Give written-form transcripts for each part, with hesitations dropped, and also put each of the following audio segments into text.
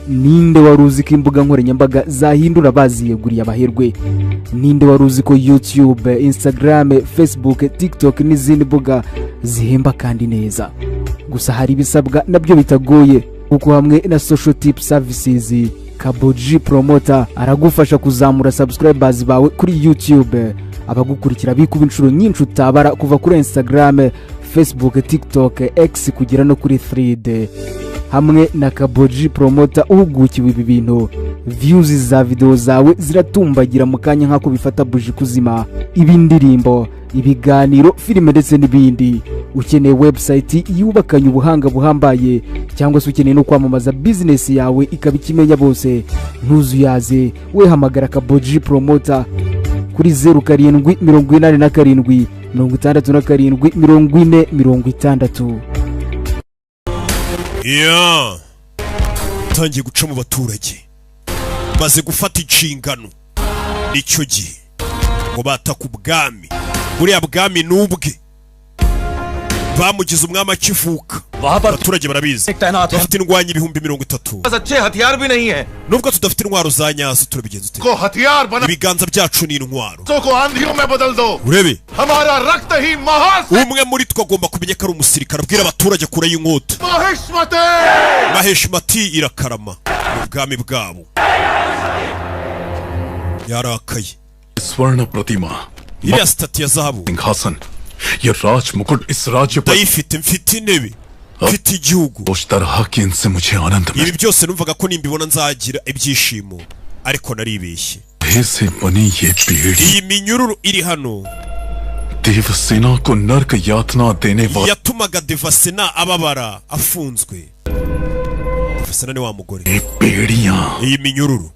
Ninde wari uzi ko imbuga nkoranyambaga zahindura baziyeguriye abaherwe? Ninde wari uzi ko YouTube, Instagram, Facebook, TikTok n'izindi mbuga zihemba kandi neza? Gusa hari ibisabwa nabyo bitagoye, kuko hamwe na Social Tip Services, Kaboji Promoter aragufasha kuzamura subscribers bawe kuri YouTube, abagukurikira bikuba inshuro nyinshi utabara, kuva kuri Instagram, Facebook, TikTok, X kugera no kuri 3D. Hamwe na Kaboji Promoter uhugukiwe ibi bintu, views za videwo zawe ziratumbagira mu kanya nk'ako bifata buji kuzima. Ibindirimbo, ibiganiro, filime ndetse n'ibindi. Ukeneye website yubakanye ubuhanga buhambaye, cyangwa se ukeneye no kwamamaza bizinesi yawe ikaba ikimenya bose, ntuzuyaze, wehamagara Kaboji Promoter kuri 0787 67 40 60. Ya utangiye guca mu baturage, maze gufata inshingano. Nicyo gihe ngo bataka ubwami. Buriya bwami ni ubwe, bamugize umwami akivuka. Abaturage barabizi, bafite indwanyi 30,000. पास अच्छे हथियार भी नहीं है। Nubwo tudafite intwaro za nyazo, turabigenza ute? को हथियार बना Ibiganza byacu ni intwaro. को आंधियों में बदल दो। Urebe. हमारा रक्त ही महास Umwe muri twe agomba kumenya ko ari umusirikare, abwira abaturage kure y'inkota. Mahishmati. Maheshimati irakarama mu bwami bwabo. Yarakaye. स्वर्ण प्रतिमा, Iriya statue ya zahabu, सिंहासन, ये राज मुकुट इस राज्य पर ndayifite. Mfite intebe, mfite igihugu. सोचता रहा कि इनसे मुझे आनंद Ibi byose numvaga ko nimbibona nzagira ibyishimo, ariko naribeshye. मिले से बनी ये बेड़ी Iyi minyururu iri hano Devasena को नरक यातना देने वाली yatumaga Devasena ababara afunzwe. Devasena ni wa mugore. बेड़ियां Iyi minyururu,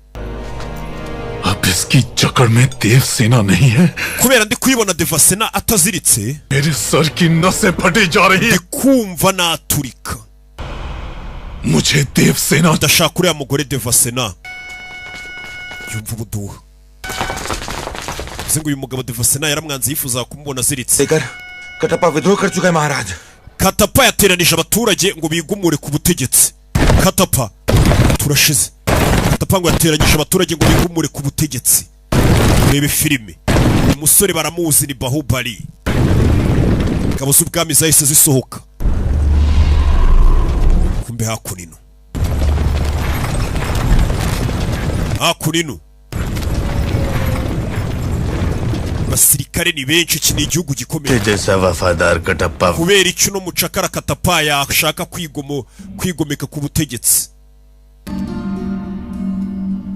अब इसकी जकड़ में देवसेना नहीं है। kubera ndi kuyibona Devasena ataziritse, मेरे सर की नसें फटी जा रही ndi है। kumva naturika. मुझे Devasena Ndashaka uriya mugore Devasena. Yumva ubuduha. Bivuze ngo uyu mugabo Devasena yaramwanze, yifuzaga kumubona aziritse. लेकर कटप्पा विद्रोह कर चुका है महाराज। Katapa yateranije abaturage ngo bigumure ku butegetsi. Katapa, turashize. Katapa ngo yateranyije abaturage ngo bigumure ku butegetsi. Rebe filime, umusore baramuzi, ni Bahubali. Ingabo z'ubwami zahise zisohoka. Kumbe hakunino, hakunino abasirikare ni benshi. Iki ni igihugu gikomeye. जैसा वफादार Kattappa Kubera icyo uno mucakara Katapa yashaka kwigomeka ku butegetsi?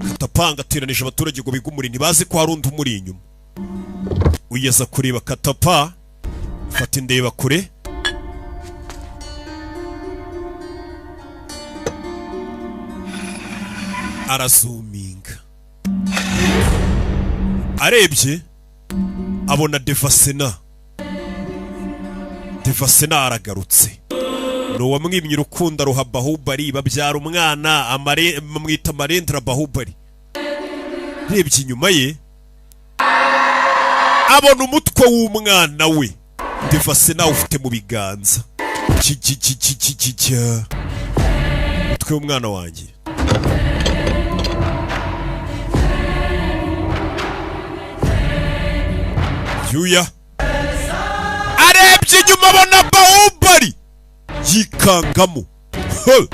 Katapa ngateranije abaturage ngo bigumure, ntibazi ko hari undi umuri inyuma. Uyeza kureba Katapa, fata indeba kure. Arazuminga, arebye abona Devasena. Devasena aragarutse, ni uwamwimye urukundo aruha Bahubali, babyara umwana bamwita Marendra Bahubali. Urebye inyuma ye abona umutwe w'umwana we Devasena ufite mu biganza. Ki-ki-ki-ki-ki-ki. Umutwe w'umwana wanjye. Yuya arebye inyuma abona Bahubali, yikangamo. He!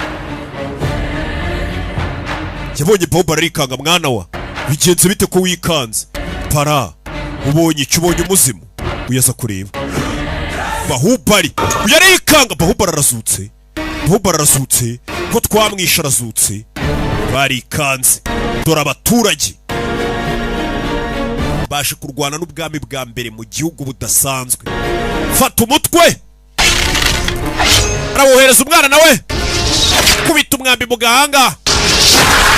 Yabonye Bahubali arikanga. Mwana wa, bigenze bite ko wikanze? Para ubonye icyo? Ubonye umuzimu? Uyaza kureba Bahubali, uyu arikanga. Bahubali arazutse, Bahubali arazutse, ko twamwishe arazutse. Barikanze. Dore abaturage baje kurwana n'ubwami bwa mbere mu gihugu budasanzwe. Fata umutwe, arawuhereza umwana, nawe kubita umwambi mu gahanga,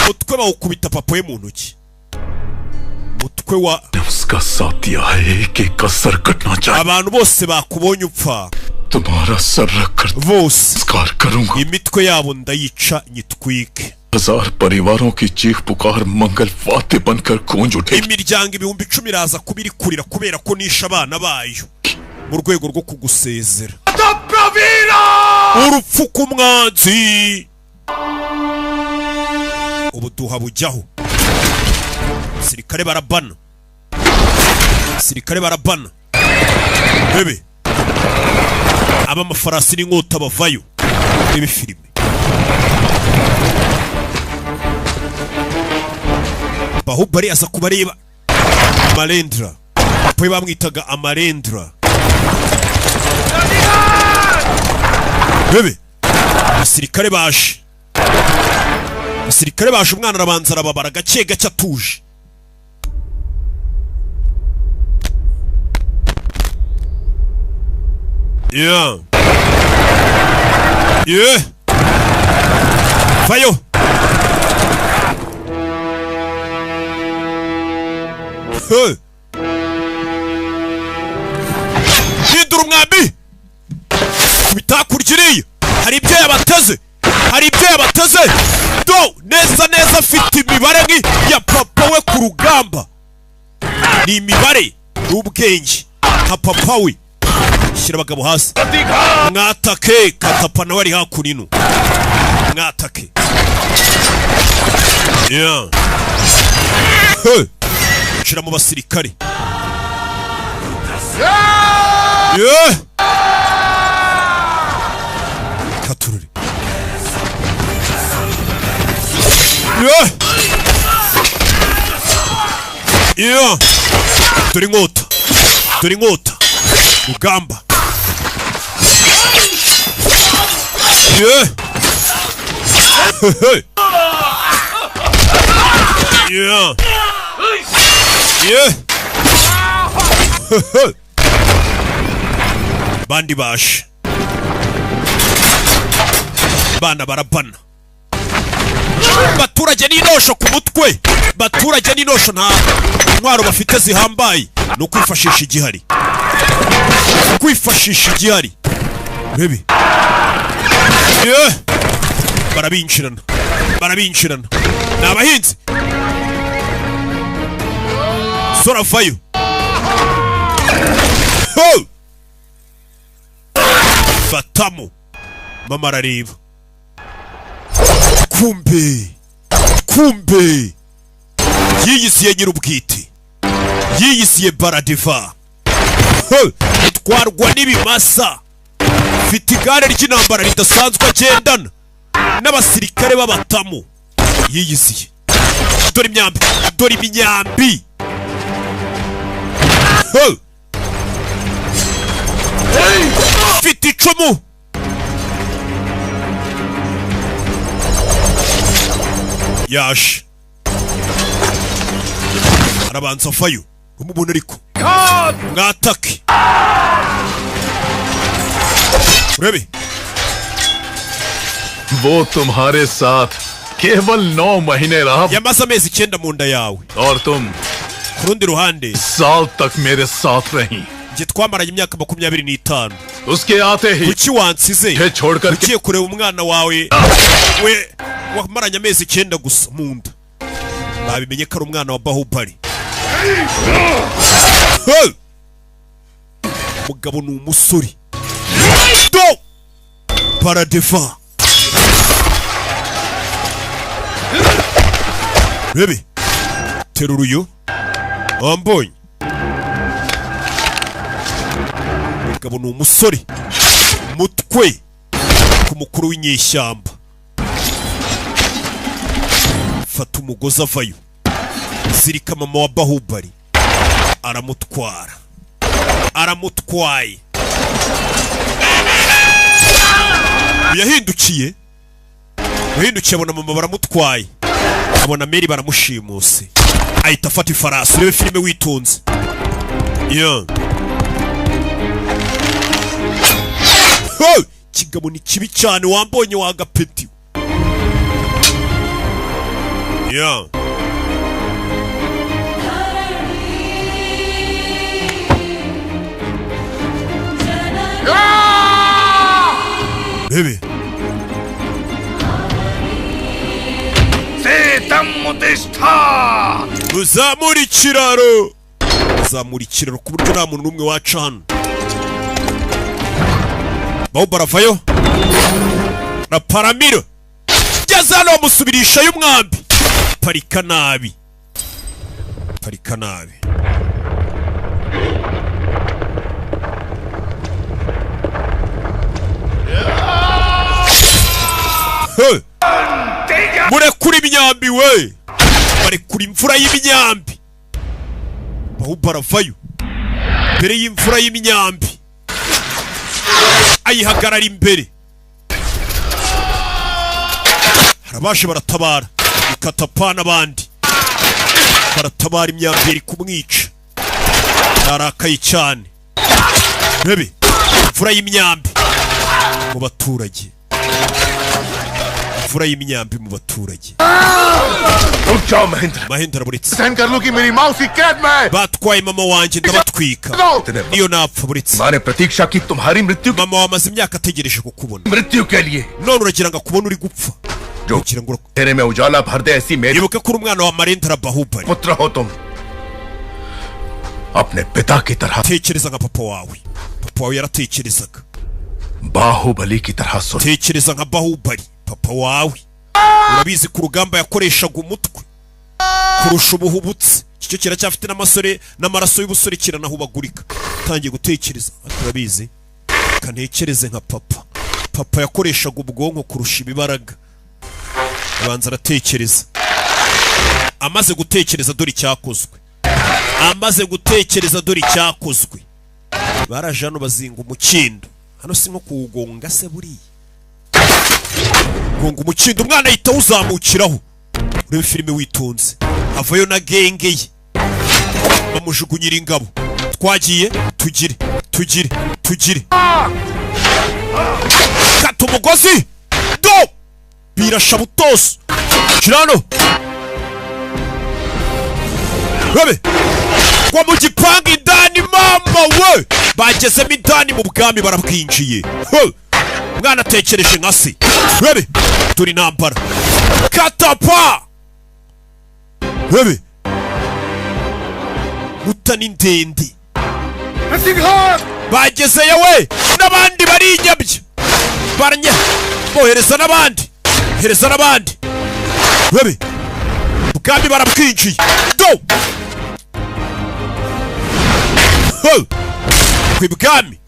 umutwe bawukubita papa we mu ntoki, umutwe wa ने उसका साथ दिया है। एक एक का सर कटना चाहिए। Abantu bose bakubonye upfa, तुम्हारा सर रखकर bose संस्कार करूंगा। imitwe yabo ndayica nyitwike. हजार परिवारों की चीख पुकार मंगल वाद्य बनकर गूंज उठेगी। Imiryango 10,000 iraza kuba iri kurira kubera ko nishe abana bayo mu rwego rwo kugusezera. Urupfu ku mwanzi. Buduha bujyaho, sirikare barabana, sirikare barabana. Bebe ab'amafarasi n'inkota bavayo. Rebe filime. Bahubali aza kubareba. Amarendra, papa we bamwitaga Amarendra. Bebe abasirikare baje, abasirikare baje. Umwana arabanza arababara gake gake atuje. Yeah. Vayo. Hey. Hindura umwambi bitakurya iriya. Hari ibyo yabateze, hari ibyo yabateze. Do neza neza, afite imibare nk'iya papa we ku rugamba. Ni imibare n'ubwenge nka papa we. Shyira abagabo hasi, mwatake. Katapa nawe ari hakuno, mwatake. Yeah. Hey. Shira mu basirikare. Yeah. Katururi. Yeah. Yeah. Dore inkota, dore inkota, rugamba. Yeah. Hey. Yeah. Yeah. Bandi baje, bana barabana. Baturage n'inosho ku mutwe, baturage n'inosho, nta intwaro bafite zihambaye, ni ukwifashisha igihari, kwifashisha igihari. Baby. Yeah. Barabinjirana, barabinjirana, ni abahinzi. Sora vayo. Ho! Fatamo. Mama arareba. Kumbe, kumbe yiyisiye nyir'ubwite, yiyisiye Baradeva. Ho! Itwarwa n'ibimasa. Mfite igare ry'intambara ridasanzwe agendana n'abasirikare b'abatamu. Yiyisiye. Dore imyambi, dore imyambi. Ho! Mfite icumu. Yaje arabanza avayo, umubona ariko mwatake. Urebe. वो तुम्हारे साथ केवल 9 महीने रहा Yamaze amezi 9 mu nda yawe. और तुम Ku rundi ruhande, साल तक मेरे साथ रही। Njye twamaranye imyaka 25. उसके आते ही Kuki wansize मुझे छोड़कर ugiye kureba umwana wawe we wamaranye amezi 9 gusa mu nda? Babimenye ko ari umwana wa Bahubali. Hey! Mugabo ni umusore. Do Baradeva. Bebe terura uyu wambonye. Mugabo ni umusore, mutwe ku mukuru w'inyeshyamba. Fata umugozi avayo, zirika mama wa Bahubali, aramutwara, aramutwaye. Yahindukiye, yahindukiye abona mama baramutwaye, abona Mary baramushimuse, ahita afata ifarasi. Urebe filime witonze. Yeah. Hey! Kigabo ni kibi cyane, wambonye wagapeti. Yeah. Baby. Uzamura ikiraro, uzamura ikiraro ku buryo nta muntu n'umwe waca hano. Baho baravayo na Paramiro. Geze hano bamusubirisha y'umwambi. Parika nabi, parika nabi. Hey! Murekure imyambi we! Barekura imvura y'imyambi. Bahubwo aravayo mbere y'imvura y'imyambi, ayihagarara imbere. Harabashe baratabara, ikatapa n'abandi baratabara. Imyambi iri kumwica, ararakaye cyane. Bebe, imvura y'imyambi mu baturage, imvura y'imyambi mu baturage. रुक जाओ Mahendra. Mahendra, buretse. सहन कर लूं कि मेरी माँ उसी कैद में है। Batwaye mama wanjye, ndabatwika niyo napfa. Buretse. माँ ने प्रतीक्षा की तुम्हारी मृत्यु Mama wamaze imyaka ategereje kukubona. मृत्यु के लिए। None uragira ngo akubone uri gupfa? जो Ugira ngo तेरे में उजाला भर दे ऐसी मेरी Ibuka ko uri umwana wa Marendra Bahubali. पुत्र हो तुम। अपने पिता की तरह Tekereza nka papa wawe. Papa wawe yaratekerezaga. Baahubali की तरह सुन। Tekereza nka Bahubali, papa wawe. Urabizi, ku rugamba yakoreshaga umutwe kurusha ubuhubutsi. Iki cyo kiracyafite n'amasore n'amaraso y'ubusore, kiranahubagurika. Utangiye gutekereza ati: "Urabizi, kantekereze nka papa. Papa yakoreshaga ubwonko kurusha ibibaraga." Abanza aratekereza. Amaze gutekereza, dore icyakozwe. Amaze gutekereza, dore icyakozwe. Baraje hano bazinga umukindo hano. Si nko kuwugonga se buriya? Gonga umukindo, umwana ahita awuzamukiraho. Urebe filime witonze. Avayo na genge ye, bamujugunyira ingabo. Twagiye, tugire, tugire, tugire. Kata umugozi do birasha butoso. Kirano rabe kwa mu gipangu indani. Mama we, bagezemo indani mu bwami, barabwinjiye. He! Umwana atekereje nka se. Rabe, turi intambara. Katapa, rabe muta ni ndende. Bagezeyo we n'abandi barinyabye, baranya bohereza n'abandi, hereza n'abandi. Rabe, ubwami barabwinjiye do. Ho! Ku ibwami,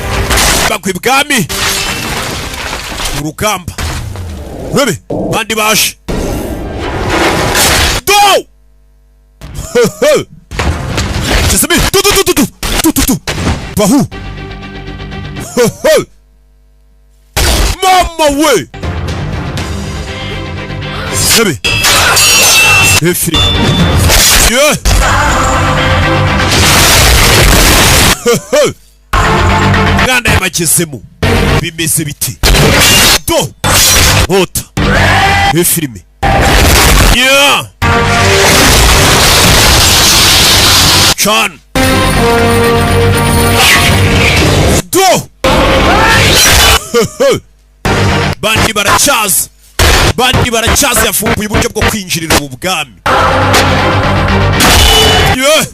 bagwa ibwami urugamba. Rabe, bandi baje do. Ho, ho! Kizimi tu tu tu tu tu tu tu tu bahu. Ho, ho! Mama we, rabe, rebe filime. Yeah! Ho, ho! Mwana yabagezemo, bimeze biti do nkota. Rebe filime. Yeah! Chan do. Bandi baracyaza, bandi baracyaza. Yavumbuye uburyo bwo kwinjirira ubu bwami. Yeah!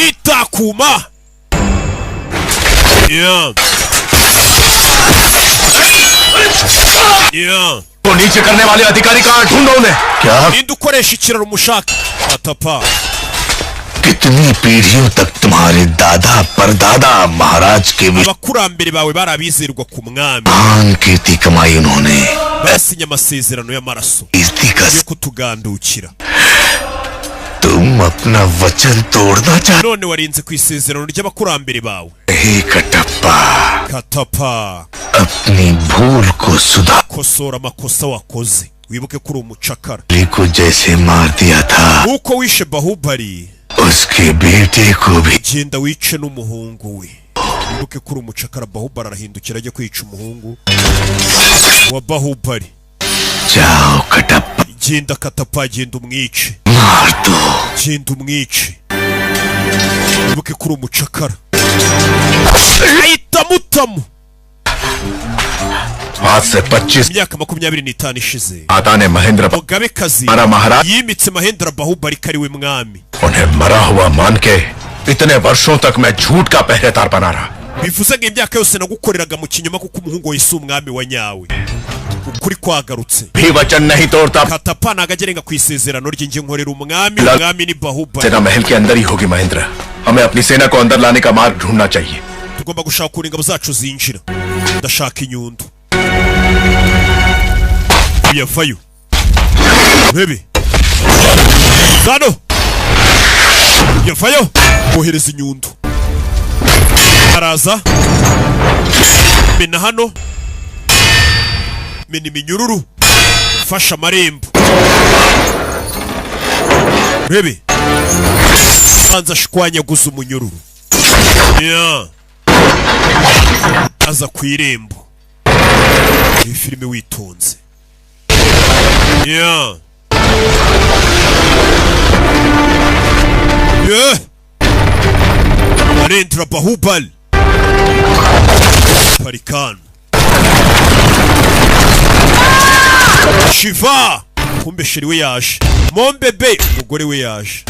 Itakuma. Yeah. Yeah. को नीचे करने वाले अधिकारी कहाँ? ढूंढो उन्हें। क्या? Ninde ukoresha ikiraro? Umushaka atapa. कितनी पीढ़ियों तक तुम्हारे दादा परदादा महाराज के Abakurambere bawe bari abizerwa ku mwami. महान कीर्ति कमाई उन्होंने। Basinye amasezerano y'amaraso कीर्ति का yo kutugandukira. तुम अपना वचन तोड़ना चाह None warinze ku isezerano ry'abakurambere bawe. रहे Kattappa. Katapa, अपनी भूल को सुधार kosora amakosa wakoze, wibuke ko uri umucakara. को जैसे मार दिया था, Nk'uko wishe Bahubali, उसके बेटे को भी। genda wice n'umuhungu we. Wibuke ko uri umucakara. Bahubali arahindukira ajya kwica umuhungu wa Bahubali. जाओ Kattappa, Genda Katapa, genda umwice. मार दो। Genda umwice, wibuke ko uri umucakara. Ahita amutamo. आज से 25 Imyaka 25 ishize, माता ने महेंद्र mugabekazi हमारा महाराज yimitse Mahendra Bahubali ko ari we mwami. उन्हें मरा हुआ मान के इतने वर्षों तक मैं झूठ का पहरेदार बना रहा। Bivuze ngo imyaka yose nagukoreraga mu kinyoma, kuko umuhungu wawe si umwami wa nyawe. Ukuri Ukuri kwagarutse. भी वचन नहीं तोड़ता। Katapa ntabwo agerenga ku isezerano rye. Njye nkorera umwami. Umwami ni Bahubali. सेना महल के अंदर ही होगी महेंद्र। हमें अपनी सेना को अंदर लाने का मार्ग ढूंढना चाहिए। Tugomba gushaka ukuntu ingabo zacu zinjira. Ndashaka inyundo. Uyavayo bebe zano, yavayo, bohereza inyundo, araza mena hano, mena iminyururu, fasha amarembo bebe, banza ashwanyaguza umunyururu. Yeah. Aza ku irembo. Iyi filime witonze. Yeah. Narendra Bahubali Parikan Shiva. Kumbe chéri we yaje, mon bébé, umugore we yaje.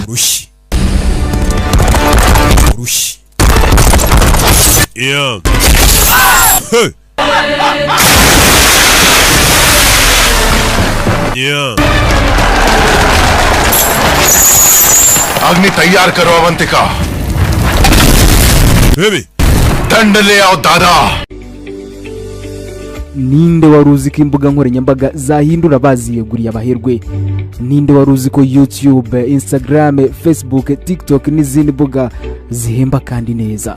Urushyi, urushyi. Yeah. Hey. Yeah. अग्नि तैयार करो अवंतिका। Baby. दंड ले आओ दादा। Ninde wari uzi ko imbuga nkoranyambaga zahindura baziyeguriye abaherwe? Ninde wari uzi ko YouTube, Instagram, Facebook, TikTok n'izindi mbuga zihemba kandi neza?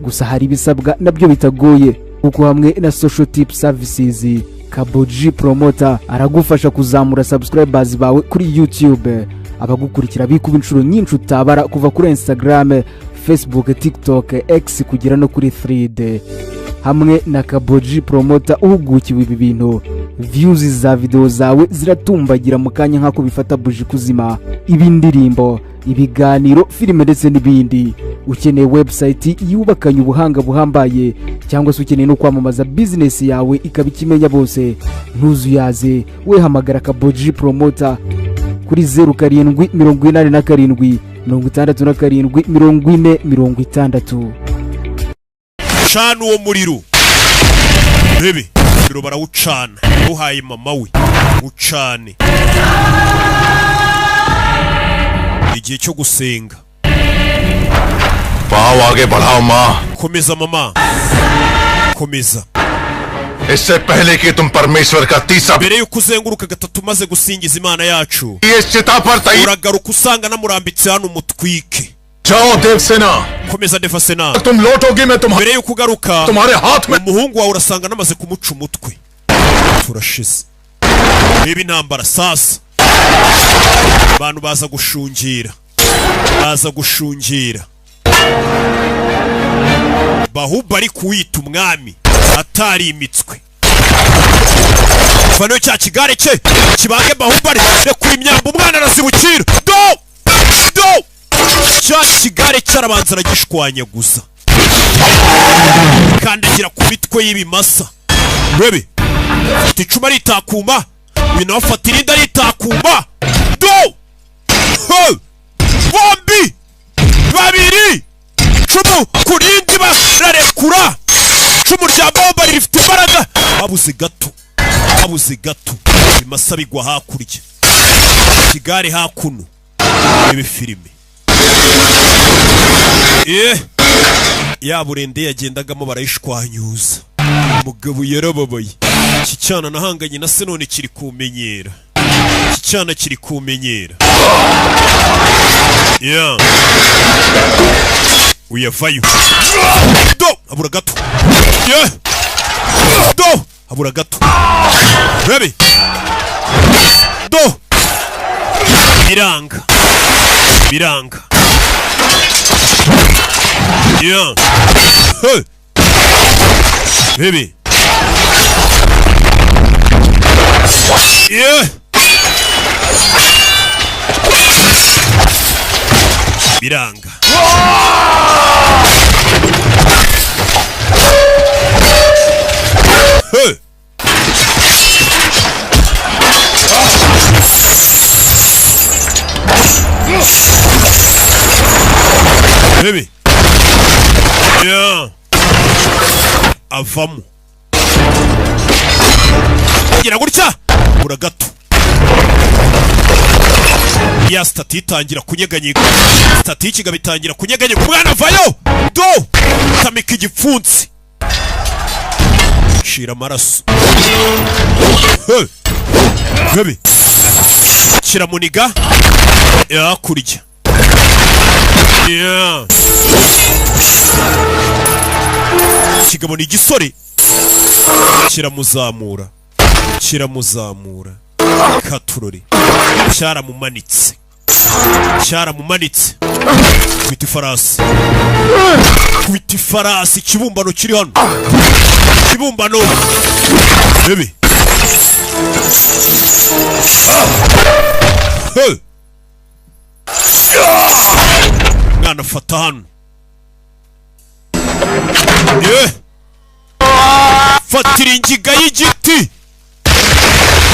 Gusa hari ibisabwa nabyo bitagoye, kuko hamwe na Social Tip Services, Kaboji Promoter aragufasha kuzamura subscribers bawe kuri YouTube, abagukurikira bikuba inshuro nyinshi utabara, kuva kuri Instagram, Facebook, TikTok, X kugera no kuri 3D. Hamwe na Kaboji Promoter uhugukiwe ibi bintu, views za video zawe ziratumbagira mu kanya nk'ako bifata buji kuzima. Ibindirimbo, ibiganiro, filime ndetse n'ibindi. Ukeneye website yubakanye ubuhanga buhambaye, cyangwa se ukeneye no kwamamaza business yawe ikaba ikimenya bose, ntuzuyaze, wehamagara Kaboji Promoter kuri 0787 67 40 60. Cana uwo muriro bebe. Umuriro barawucana, uhaye mama we ucane. Igihe cyo gusenga. पाँव आगे बढ़ाओ माँ। Komeza mama, komeza. इससे पहले कि तुम परमेश्वर का तीसरा Mbere y'uko uzenguruka gatatu umaze gusingiza Imana yacu, ये चिता पर तैयार uragaruka usanga namurambitse hano umutwike. जाओ देवसेना। Komeza Devasena. तुम लौटोगी मैं तुम्हारे Mbere y'uko ugaruka, तुम्हारे हाथ में umuhungu wawe urasanga namaze kumuca umutwe. Turashize. Reba intambara sasa, abantu baza gushungira, baza gushungira Bahuba ari kuwita umwami atarimitswe. Vano cya kigare cye kibange Bahubali, rekura imyambi, umwana arazibukira. Do do, cya kigare cyarabanza aragishwanyaguza, kandagira ku mitwe y'ibimasa. Rebe, afata icumu aritakuma, uyu nawe afata irindi aritakuma. Do. Hey! Bombi babiri, icumu ku rindi, bararekura icumu rya bomba rifite imbaraga. Babuze gato, babuze gato, ibimasa bigwa hakurya, ikigare hakuno. Ibi filime eh ya burende yagendagamo barayishwanyuza. Umugabo yarababaye. Iki cyana nahanganye na se none kiri kumenyera, iki cyana kiri kumenyera. Yeah. Uyavayo. Do, habura gato. Yeah. Do, habura gato. Baby. Do, biranga, biranga. Yeah. Hey. Baby. Yeah. Biranga. Hey. Baby. Yeah. Avamo gira gutya, bura gato ya statue itangira kunyeganyega. Statue y'ikigabo itangira kunyeganyega. Umwana avayo do, tamika igipfunsi, shira amaraso. Hey! Gabi kiramuniga yakurya. Yeah. Ikigabo ni igisore, kiramuzamura, kiramuzamura katurori, cyaramumanitse, cyaramumanitse. Kubita ifarasi, kubita ifarasi. Ikibumbano kiri hano, ikibumbano bebe. Hey! Mwana fata hano. Yeah. Fatira ingiga y'igiti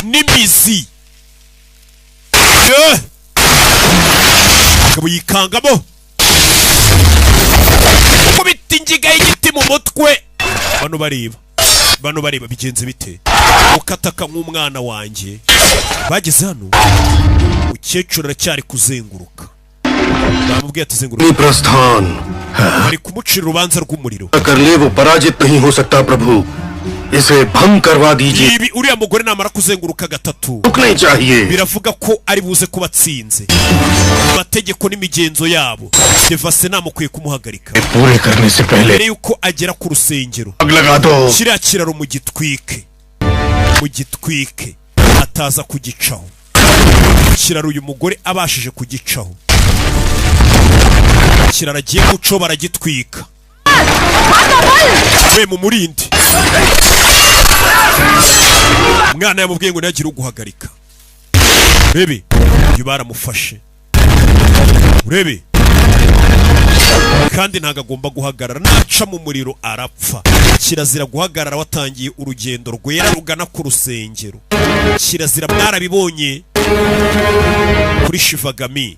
n'imizi. Yeah. Ngabo yikangamo kubita ingiga y'igiti mu mutwe. Bano bareba, bano bareba, bigenze bite? Ukataka nk'umwana wanjye. Bageze hano, umukecuru aracyari kuzenguruka. Bamubwiye ati zenguruka. प्रस्थान Bari kumucira urubanza rw'umuriro. कर ले, वो पराजित नहीं हो सकता प्रभु। इसे भंग करवा दीजिए। Ibi uriya mugore namara kuzenguruka gatatu, रुकने चाहिए। biravuga ko ari buze kuba atsinze. Amategeko n'imigenzo yabo, devase namukwiye kumuhagarika पूरे करने से पहले mbere yuko agera ku rusengero. आग लगा दो। Kiriya kiraro mugitwike, mugitwike, ataza kugicaho. Ikiraro uyu mugore abashije kugicaho, ikiraro agiye guco baragitwika. We mumurinde. Umwana yamubwiye ngo ntihagire uguhagarika. Urebe uyu, baramufashe. Urebe kandi ntabwo agomba guhagarara, naca mu muriro arapfa. Kirazira guhagarara watangiye urugendo rwera rugana ku rusengero, kirazira. Mwarabibonye kuri Shivagami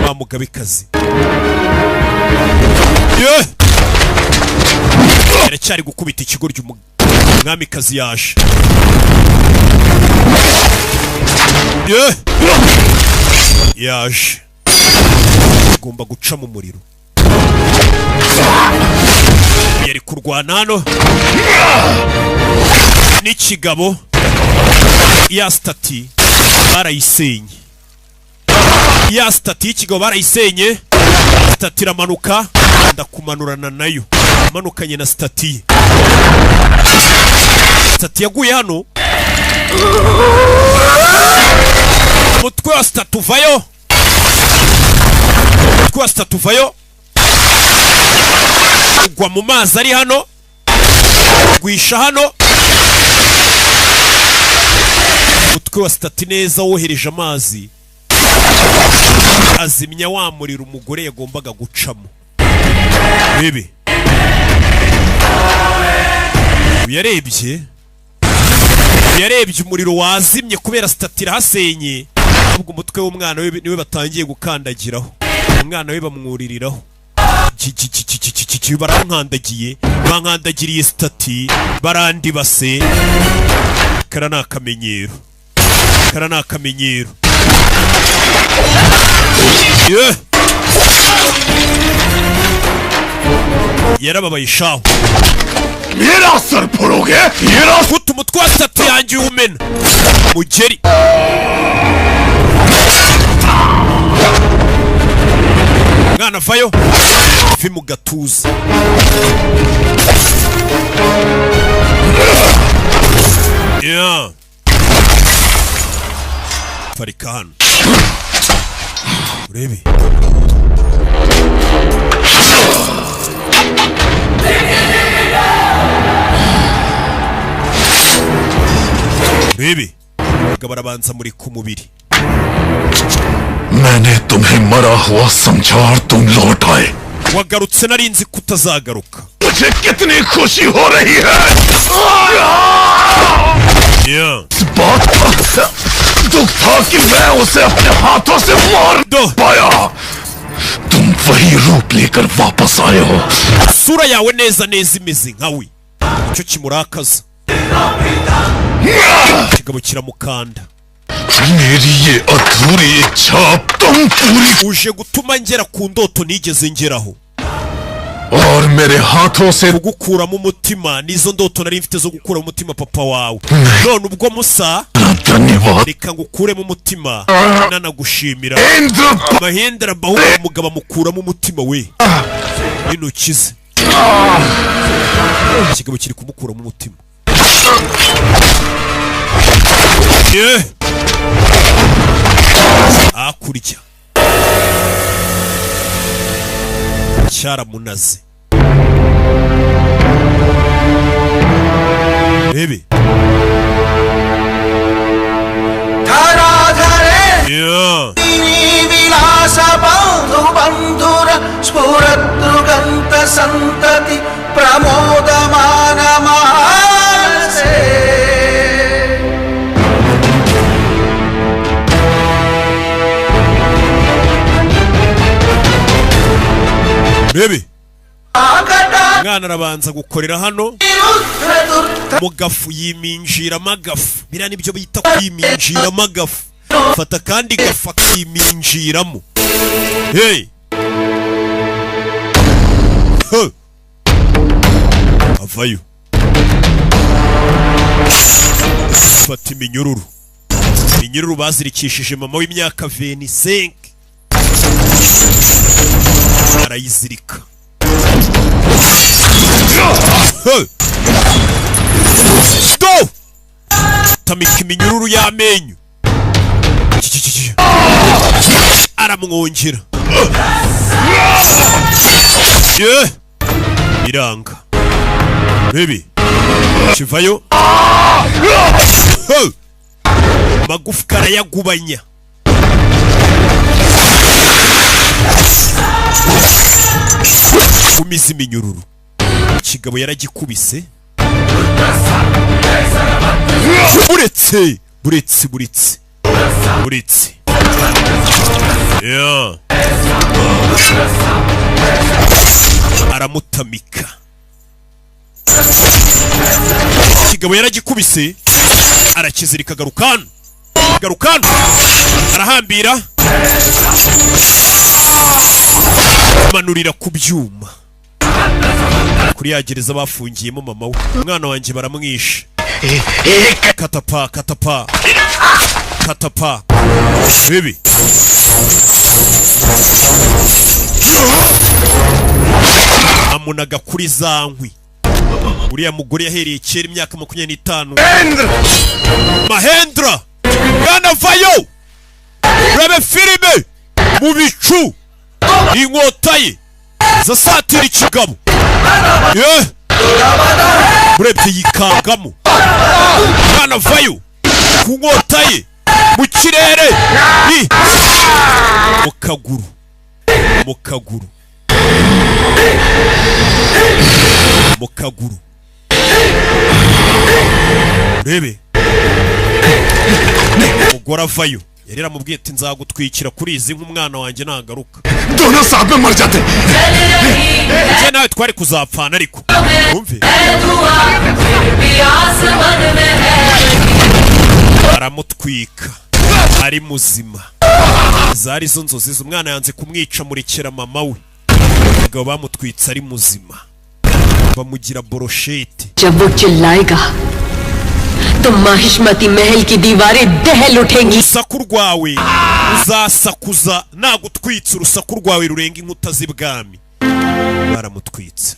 wa mugabekazi. Yeah! Aracyari gukubita ikigoryi. Umwamikazi yaje. Yeah! Yaje, agomba guca mu muriro. Yari kurwana hano n'ikigabo. Ya statue barayisenye, ya statue y'ikigabo barayisenye. Statue iramanuka, ndakumanurana nayo, manukanye na statue ye. Statue yaguye hano, umutwe wa statue uvayo, umutwe wa statue uvayo ugwa mu mazi ari hano, gwisha hano umutwe wa statue neza. Wohereje amazi azimya wa muriro umugore yagombaga gucamo. Rebe, yarebye, yarebye, umuriro wazimye kubera statue irahasenye. Ahubwo umutwe w'umwana we niwe batangiye gukandagiraho. Umwana we bamwuririraho. Barankandagiye, bankandagiriye statue, barandibase. Kara ni akamenyero, kara ni akamenyero. Yeah! Yarababaye shahu. मेरा सर फोड़ोगे? मेरा Guta umutwe wa statue yanjye uwumena mugeri. Mwana avayo vi mu gatuza. Yeah. Parika hano urebe. Urebe, abagabo arabanza muri ku mubiri. मैंने तुम्हें मरा हुआ समझा और तुम लौट आए। Wagarutse, nari nzi ko utazagaruka. मुझे कितनी खुशी हो रही है। Yeah. इस बात का दुख था कि मैं उसे अपने हाथों से मार दो। पाया। तुम वही रूप लेकर वापस आए हो। Isura yawe neza neza imeze nkawe. Icyo kimurakaza, ikigabo kiramukanda. मेरी ये अधूरी इच्छा अब तुम पूरी Uje gutuma ngera ku ndoto nigeze ngeraho. और मेरे हाथों से Kugukuramo umutima, nizo ndoto nari mfite zo gukuramo umutima papa wawe. None ubwo musa, धन्यवाद। reka ngukuremo umutima nanagushimira. Indra Mahendra Bahubali, umugabo amukuramo umutima we n'intoki ze. Ikigabo kiri kumukuramo umutima. Ye! Hakurya cyaramunaze. Rebe. Yeah. విలాస బంధు బంధుర స్ఫురదృగంత సంతతి ప్రమోదమాన మానసే. Rebe, umwana arabanza gukorera hano mu gafu, yiminjiramo agafu. Biriya nibyo bita kwiminjiramo agafu. Fata akandi gafu akiminjiramo. Hey! Huh! Avayo, fata iminyururu. Iminyururu bazirikishije mama w'imyaka 25, arayizirika. Hey! Do! Tamika iminyururu y'amenyo. Aramwongera. Ye! Biranga. Baby. Kivayo. Hey! Magufwa arayagubanya. Kumiza iminyururu. Ikigabo yaragikubise. Buretse, buretse, buretse, buretse. Yeah. Aramutamika. Ikigabo yaragikubise, arakizirika. Garukano, garukano, arahambira, manurira ku byuma kuri ya gereza bafungiyemo mama we. Umwana wanjye baramwishe. Katapa, katapa, katapa, bibi. Amunaga kuri za nkwi. Uriya mugore yahereye kera imyaka 25. Mahendra bwana, vayo rebe filime mu bicu. Inkota ye zasatira ikigabo. Ye, urebye yikangamo. Mwana, vayo ku nkota ye mu kirere, ni mu kaguru, mu kaguru, mu kaguru. Urebe umugore avayo. Yari yaramubwiye ati: "Nzagutwikira kuri izi nk'umwana wanjye nagaruka." दोनों साथ में मर जाते। Njye nawe twari kuzapfana, ariko wumve. Aramutwika ari muzima. Zari zo nzozi ze. Umwana yanze kumwica, murekera mama we. Umugabo bamutwitse ari muzima, bamugira brochette. जब वो चिल्लाएगा तो माहिष्मती महल की दीवारें दहल उठेंगी। Urusaku rwawe uzasakuza nagutwitse, urusaku rwawe rurenga inkuta z'ibwami. Baramutwitse.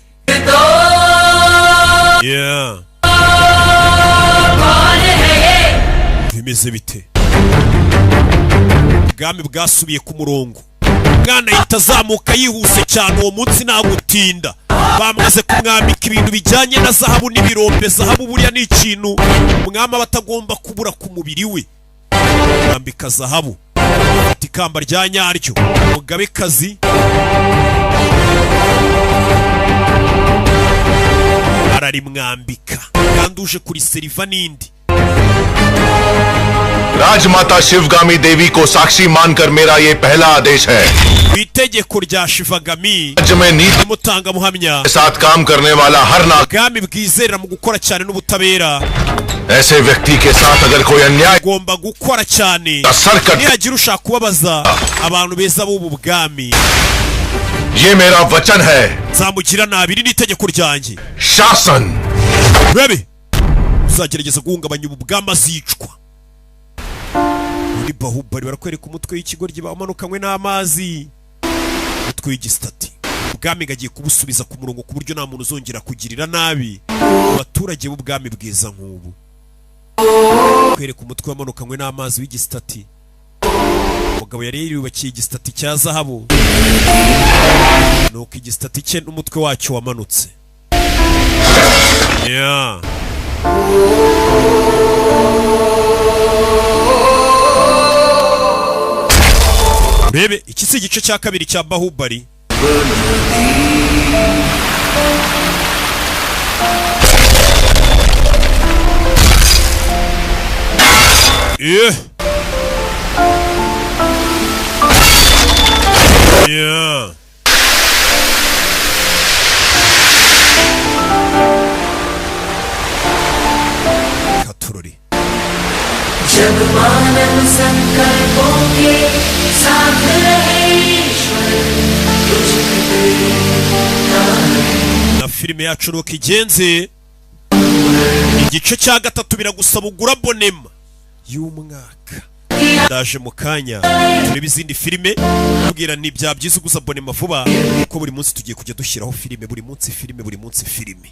Yeah. Bimeze bite? Ubwami bwasubiye ku murongo. Umwana ahita azamuka yihuse cyane. Uwo munsi ntagutinda, bamaze kumwambika ibintu bijyanye na zahabu n'ibirombe. Zahabu buriya ni ikintu umwami aba atagomba kubura ku mubiri we. Mwambika zahabu, afite ikamba rya nyaryo. Umugabekazi ararimwambika, kandi uje kuri seriva n'indi. राजमाता शिवगामी देवी को साक्षी मानकर मेरा ये पहला आदेश है। Ku Itegeko rya Shivagami राज्य में नीति n'umutangabuhamya के साथ काम करने वाला हर नाग ubwami bwizerera mu gukora cyane n'ubutabera ऐसे व्यक्ति के साथ अगर कोई अन्याय ugomba gukora cyane का sir cut nihagira ushaka kubabaza abantu beza b'ubu bwami ये मेरा वचन है nzamugira nabi, iri ni itegeko ryanjye. शासन Rebe uzagerageza guhungabanya ubu bwami azicwa. Muri Bahubali barakwereka umutwe w'ikigoryi bamanukanywe n'amazi, umutwe w'igisitati. Ubwami gagiye kubusubiza ku murongo ku buryo nta muntu uzongera kugirira nabi abaturage b'ubwami bwiza nk'ubu. Kwereka umutwe wamanukanywe n'amazi w'igisitati. Umugabo yari yubakiye igisitati cya zahabu, nuko igisitati cye n'umutwe wacyo wamanutse, yeah. Urebe iki si igice cya kabiri cya Bahubali. Yeah. Yeah. Katurori. जब मानव संकल्पों के साथ रहे ईश्वर तुझ Na filime yacu nuko igenze. Igice cya gatatu biragusaba ugura abonema y'umwaka. Ndaje mu kanya turebe izindi filime, tubwira ni bya byiza uguza abonema vuba, kuko buri munsi tugiye kujya dushyiraho filime, buri munsi filime, buri munsi filime.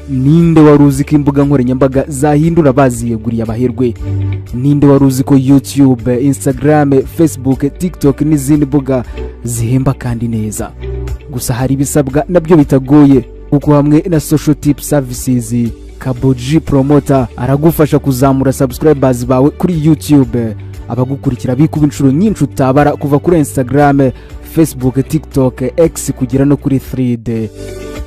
Ninde wari uzi ko imbuga nkoranyambaga zahindura baziyeguriye abaherwe? Ninde wari uzi ko YouTube, Instagram, Facebook, TikTok n'izindi mbuga zihemba kandi neza? Gusa hari ibisabwa nabyo bitagoye, kuko hamwe na Social Tip Services, Kaboji Promoter aragufasha kuzamura subscribers bawe kuri YouTube, abagukurikira bikuba inshuro nyinshi utabara, kuva kuri Instagram, Facebook, TikTok, X kugera no kuri 3D.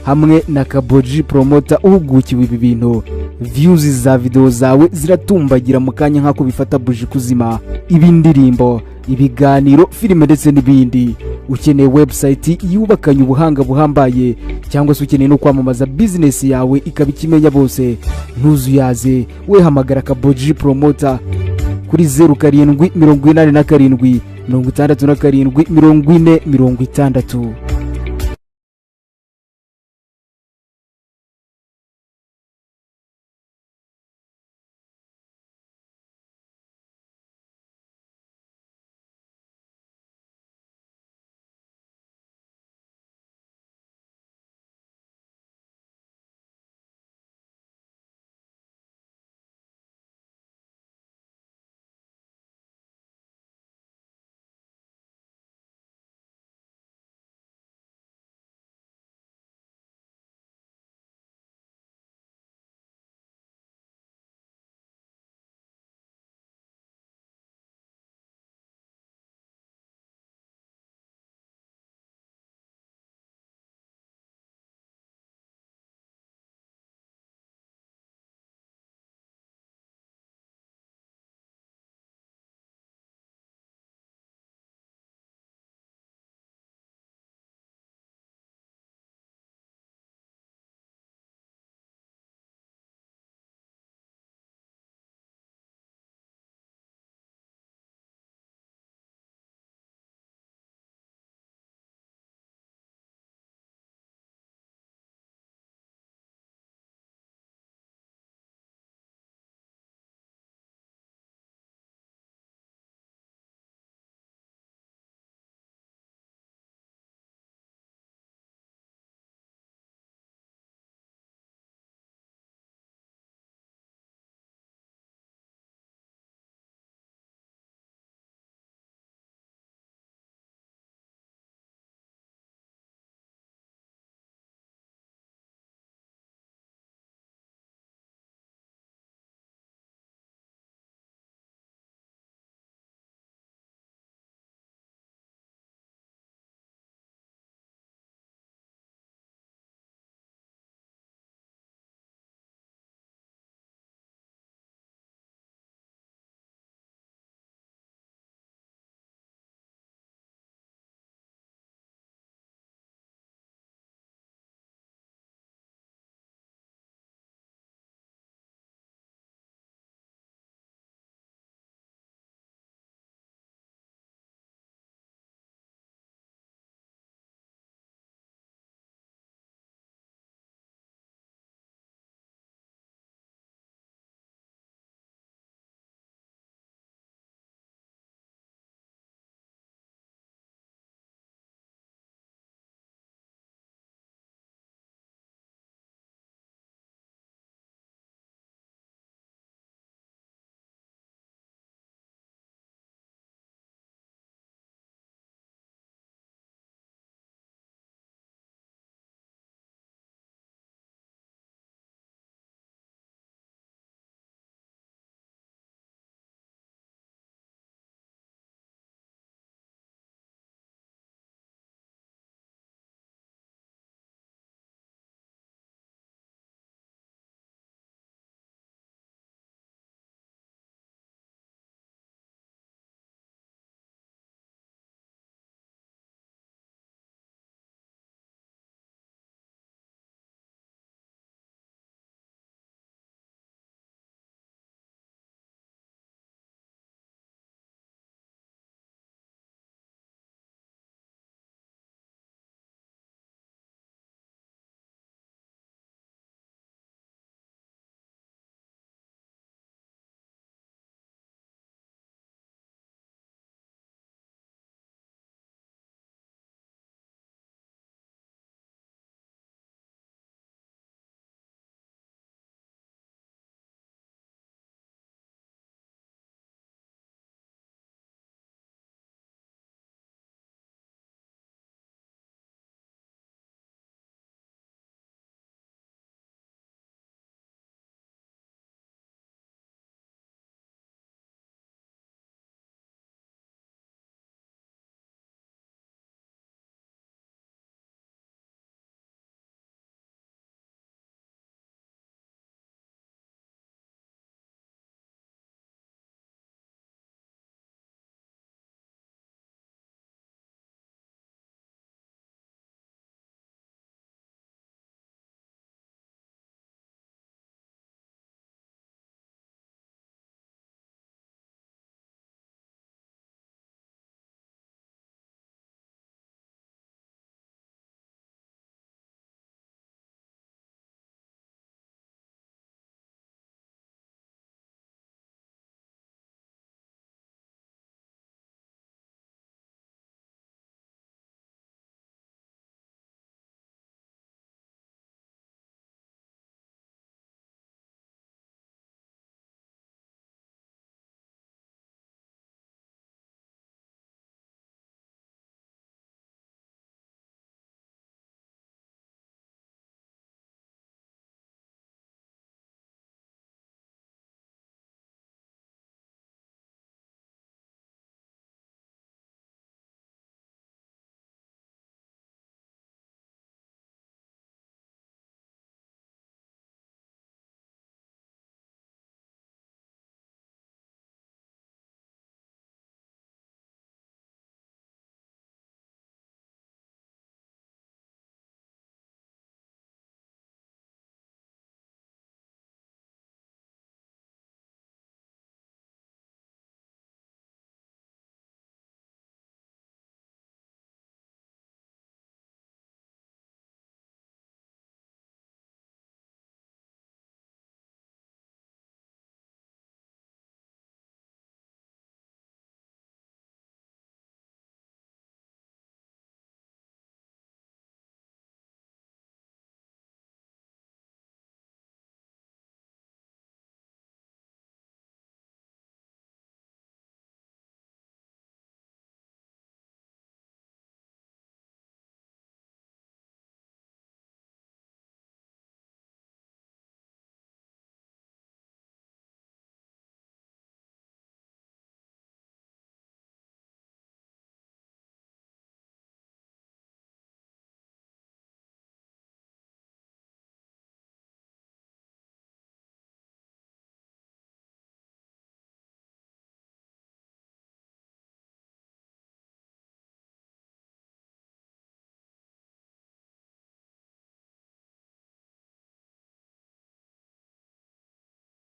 Hamwe na Kaboji Promoter uhugukiwe ibi bintu, views za video zawe ziratumbagira mu kanya nk'ako bifata buji kuzima. Ibindirimbo, ibiganiro, filime ndetse n'ibindi. Ukeneye website yubakanye ubuhanga buhambaye, cyangwa se ukeneye no kwamamaza business yawe ikaba ikimenya bose, ntuzuyaze, wehamagara Kaboji Promoter kuri 0787 67 40 60.